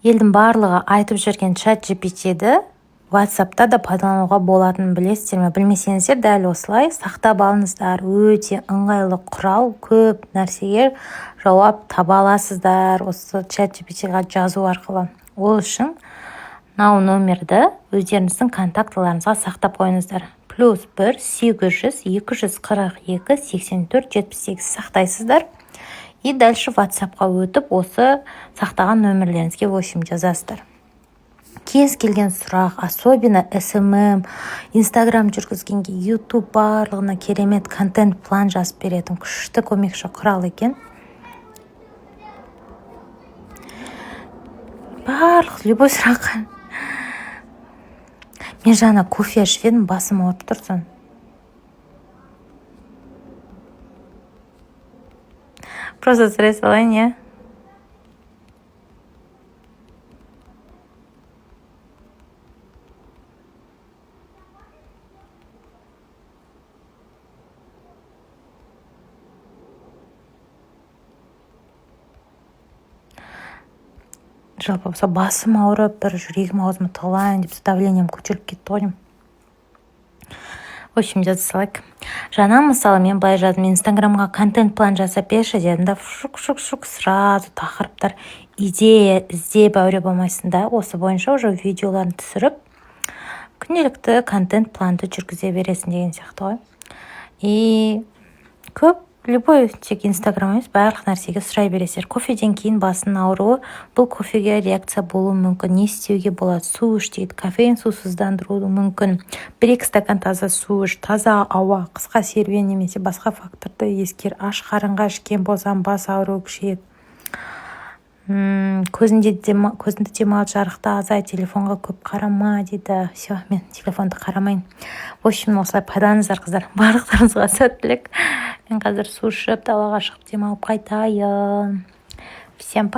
Елдің барлығы айтып жүрген ChatGPT-ді WhatsApp-та да пайдалануға болатынын білесіздер ме? Білмесеңіздер, дәл осылай сақтап алыңыздар. Өте ыңғайлы құрал, көп нәрсеге жауап таба аласыздар осы ChatGPT-ға жазу арқылы. Ол үшін мынау номерді өздеріңіздің контактыларыңызға сақтап қойыңыздар. +1 800 242 84 78 сақтайсыздар. И дальше WhatsApp-қа өтіп, осы сақтаған нөмірлеріңізге, в общем, жазасыздар. Кез келген сұрақ, особенно СММ, Инстаграм жүргізгенге, Ютуб, барлығына керемет контент план жазып беретін күшті көмекші құрал екен. Барлық любой сұраққа. Мен жаңа кофе ішіп едім, басым ауырып тұр соны. Просто сұрай салайын, иә. Жалпы сол басым ауырып, бір жүрегім аузыма тығылайын деп, давлением көтеріліп кетті ғой деймін. В общем, жаза салайық. Жаңа, мысалы, мен былай жаздым: «Инстаграмға контент план жасап берші», — дедім да, шук шук шук, сразу тақырыптар, идея іздеп әуре болмайсың да, осы бойынша уже видеоларын түсіріп, күнделікті контент планды жүргізе бересің деген сияқты ғой. И көп, любой, тек Инстаграм емес, барлық нәрсеге сұрай бересіздер. Кофеден кейін басының ауруы, бұл кофеге реакция болуы мүмкін, не істеуге болады? Су іш дейді. Кофеин сусыздандыруы мүмкін. 1-2 стакан таза су іш, таза ауа, қысқа серуен немесе басқа факторды ескер. Аш қарынға ішкен болсаң, бас ауруы күшейеді. Көзіңді демалт, жарықты азайт, телефонға көп қарама дейді. Все, мен телефонды қарамайын. В общем, осылай пайдаланыңыздар, қыздар. Барлықтарыңызға сәттілік. Мен қазір су ішіп, далаға шығып, демалып қайтайын. Всем.